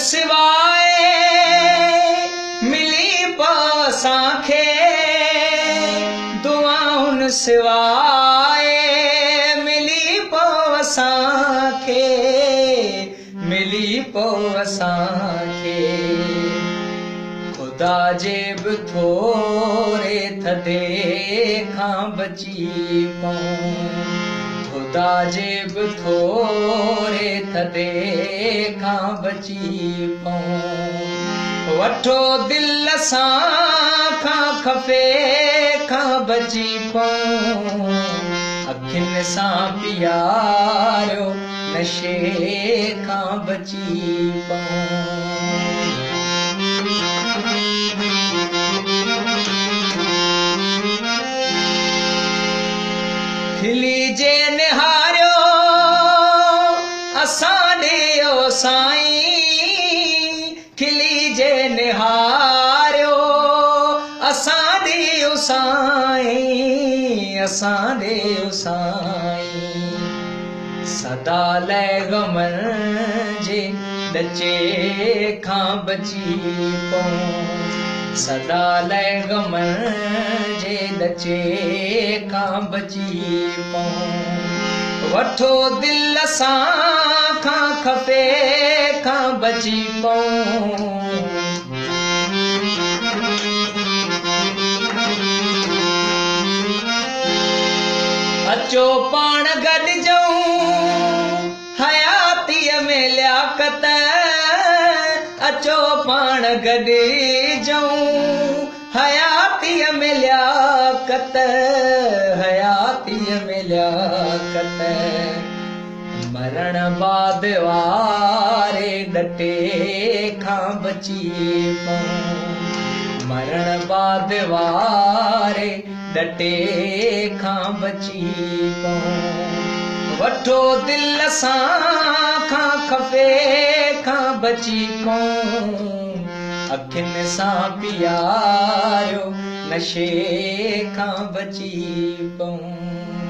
سواءِ ملي پئو اسان کي، دعائن سواءِ ملي پئو اسان کي، ملي پئو اسان کي۔ خدا جي به ٿوري ٿڌي کان بچي پئون، خدا جي به ٿوري ٿڌي کان بچي پئون۔ وٺو دل سان کان خفي کان بچي پئون، اکين سان پياريو نشي کان بچي پئون۔ کلي جي نهاريو اسان ڏيو سائين، کلي جي نهاريو اسان ڏيو سائين، اسان ڏيو سائين۔ سدا لئه غمن جي ڏچي کان بچي پئون، سدا لئه غمن جي ڏچي کان بچي پئون۔ وٺو دل سان کان خفي کان بچي پئون۔ اچو پاڻ گڏجئون حياتيءَ ۾ لياقت، اچو پاڻ گڏجئون حياتيءَ ۾ لياقت، حياتيءَ ۾ لياقت۔ مرڻ بعد واري ڏٽي کان بچي پئون، مرڻ بعد واري ڏٽي کان بچي پئون۔ وٺو دل سان کان خفي کان بچي پئون، اکين سان پياريو نشي کان بچي پئون۔